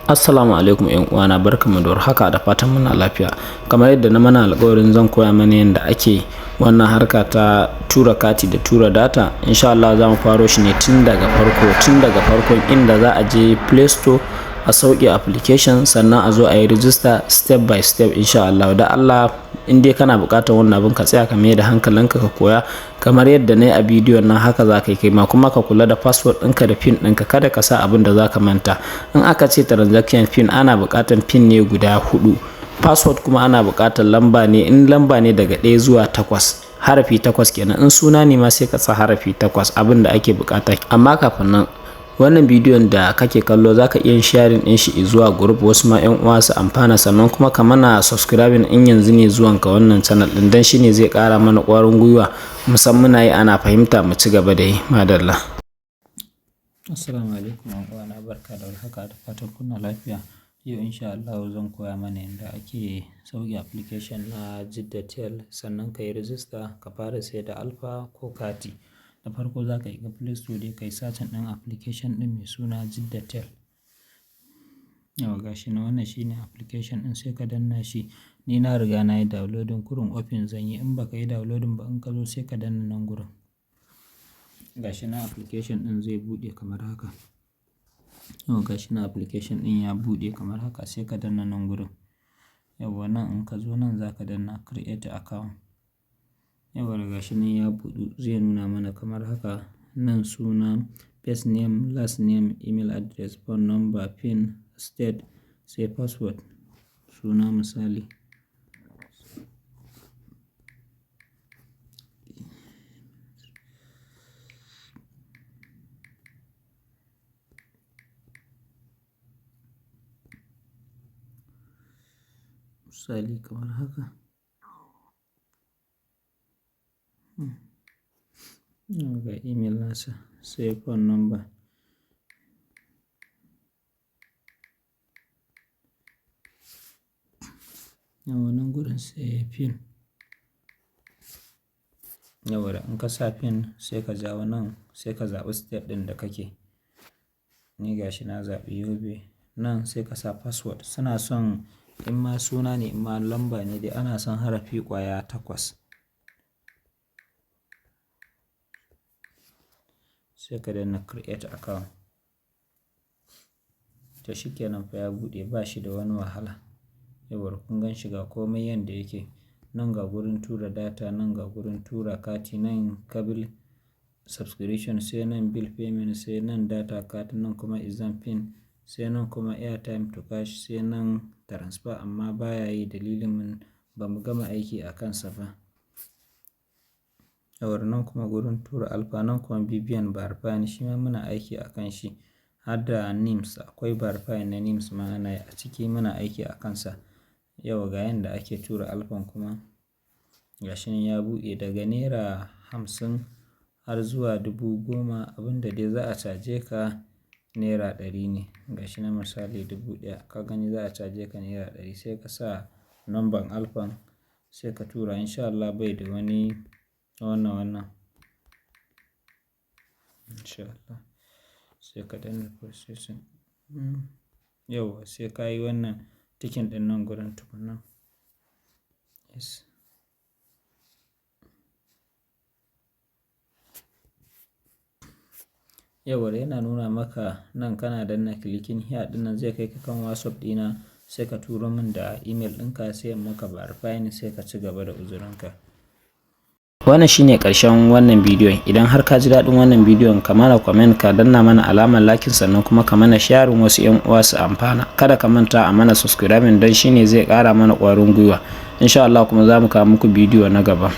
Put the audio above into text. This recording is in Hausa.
Assalamu alaikum ƴan uwana, barkanmu da warhaka, da fatan muna lafiya. Kamar yadda na mana alƙawarin zan koya mana yadda ake wannan harka ta tura kati da tura data. Insha Allah za mu faro shi ne tun daga farko, tun daga farkon inda za a je Play Store a sauke application, sannan a zo a yi register step by step, insha Allah. Da Allah, in dai kana buƙatar wannan abin, ka tsaya ka mai da hankalinka ka koya kamar yadda na yi a bidiyon nan, haka za ka yi kai ma. Kuma ka kula da password ɗinka da PIN ɗinka, kada ka sa abin da za ka manta. In aka ce transaction PIN, ana buƙatar PIN ne guda huɗu. Password kuma ana buƙatar lamba ne, in lamba ne daga 1 zuwa 8, harafi 8 kenan. In suna ne ma, sai ka sa harafi 8. Abin da ake buƙata. Amma kafin nan, wannan bidiyon da kake kallo, za ka iya sharing ɗin shi zuwa group, wasu ma 'yan uwa su amfana. Sannan kuma ka mana subscribing in yanzu ne zuwan ka wannan channel ɗin, dan shine zai ƙara mana ƙwarin gwiwa musamman muna yi ana fahimta, mu ci gaba da yi. Madalla. Assalamu alaikum ƴan uwana, barka da warhaka, da fatan kuna lafiya. Yau insha Allah zan koya mana yadda ake sauke application na Jidda Tel, sannan ka yi register ka fara sayar da Alfa ko kati. Da farko za ka shiga Play Store dai, ka yi searching ɗin application ɗin mai suna Jidda Tel. Yauwa, gashi nan, wannan shine application ɗin, sai ka danna shi. Ni na riga na yi downloading, kurun open zan yi. In ba ka yi downloading ba, in ka zo sai ka danna nan gurin. Gashi nan, application ɗin zai buɗe kamar haka. Yauwa, gashi nan, application ɗin ya buɗe kamar haka, sai ka danna nan gurin. Yauwa, nan in ka zo nan za ka danna create account. Yauwa, gashi nan ya buɗu, zai nuna mana kamar haka. Nan suna, first name, last name, email address, phone number, PIN, state, sai password. Suna misali. Misali kamar haka. Ga email nasa, sai phone number. Yauwa, nan gurin sai PIN. Yauwa, da in ka sa PIN, sai ka jawo nan, sai ka zaɓi state ɗin da kake. Ni gashi na zaɓi Yobe. Nan sai ka sa password. Suna son in ma suna ne, in ma lamba ne dai, ana son harafi ƙwaya 8. Sai ka danna create account. To, shi kenan fa, ya buɗe, ba shi da wani wahala. Yauwa, kun gan shi, ga komai yanda yake. Nan ga gurin tura data, nan ga gurin tura kati, nan cable subscription, sai nan bill payment, sai nan data card, nan kuma exam pin, sai nan kuma airtime to cash, sai nan transfer, amma baya yi, dalilin mun ba mu gama aiki a kansa ba. Yauwa, nan kuma gurin tura Alfa, nan kuma BVN verify, shi ma muna aiki a kan shi. Har da NIMS, akwai verify na NIMS ma ana yi a ciki, muna aiki a kansa. Yauwa, ga yanda ake tura Alfan kuma. Gashi nan ya buɗe, daga naira 50 har zuwa 10,000, abin da dai za a caje ka naira 100 ne. Gashi nan, misali 1,000, ka gani, za a caje ka naira 100, sai ka sa number Alfan sai ka tura. In sha Allah bai da wani wannan wannan. In sha Allah. Sai ka danna processing. Yauwa, sai ka yi wannan ticking ɗin nan gurin tukuna. Yes. Yauwa, yana nuna maka nan, kana danna clicking here ɗin nan, zai kai ka kan WhatsApp ɗina, sai ka turo min da email ɗinka, sai in maka verifying, sai ka ci gaba da uzurinka. Wannan shine ƙarshen wannan bidiyon. Idan har ka ji daɗin wannan bidiyon, ka mana comment, ka danna mana alamar like, sannan kuma ka mana sharing, wasu 'yan uwa su amfana. Kada ka manta a mana subscribing, don shine zai ƙara mana ƙwarin gwiwa. Insha Allah kuma za mu kawo muku bidiyo na gaba.